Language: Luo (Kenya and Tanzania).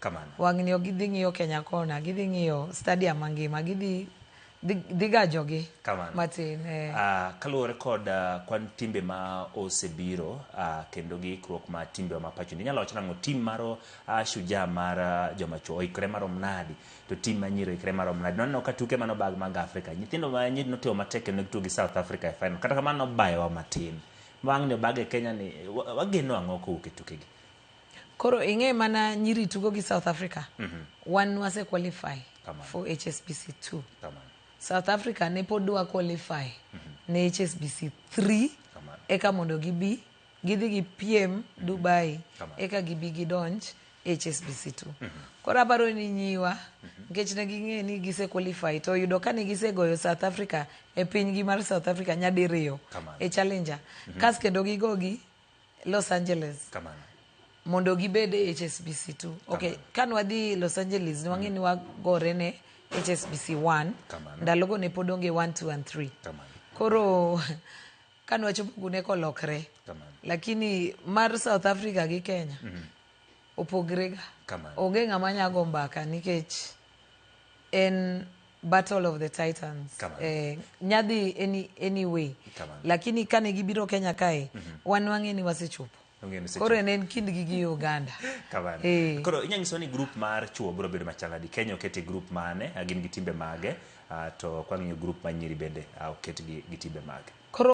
Kamano. Wang'ni ok gidhi ng'iyo Kenya kona, gidhi ng'iyo stadium mangima, gidhi dhi gajogi Kamano. matin. Eh. Kaluwore kod kwan timbe ma osebiro kendo gi ikruok ma timbe ma pacho ni inyalo wacho nang'o tim mar Shujaa mar joma chuo oikore marom nadi to tim ma nyiri oikore marom nadi nwaneno ka tuke mane obag mag Afrika nyithindo ma nyiri notimo matek kendo gitugo gi South Africa e final kata kamano nobayowa matin wang'ni obag e Kenya ni wageno ang'o kowuok e tukegi? Koro ing'e mana nyiri tugo gi South Africa. Wan wase qualify Kamano. for HSBC 2. Kamano. South Africa ne pod dwa qualify ne HSBC 3 Kamano. eka mondo gibi gidhi gipiem Dubai Kamano. eka gibi gidonj HSBC 2. Koro aparo ni nyiwa nikech ne ging'e ni gise qualify to oyudo ka ne gisegoyo South Africa e pinygi mar South Africa nyadiriyo Kamano. e Challenger. Kas kendo gigogi Los Angeles Kamano. mondo gibed e HSBC 2. Okay, ka nwadhi Los Angeles ne wang'e ni wagore ne HSBC 1. Kamano. Ndalogo ne pod onge 1, 2 and 3. Kamano. Koro ka nwachopo kune kolokre. Kamano. Lakini mar South Africa gi Kenya opogre ga. Kamano. Onge ng'ama nyago mbaka nikech en battle of the titans. Kamano. Nyadhi any way. Kamano. Lakini kane gibiro Kenya kae, wan wang'e ni wasechopo. Ong'e ni Koro ne en kindgi gi Uganda. Kamano. Koro inyalo nyiso ni group mar chuo biro bedo machal nadi? Kenya oket e group mane? Gin gi timbe mage? To kwang'iyo group mar nyiri bende oket gi timbe mage? Koro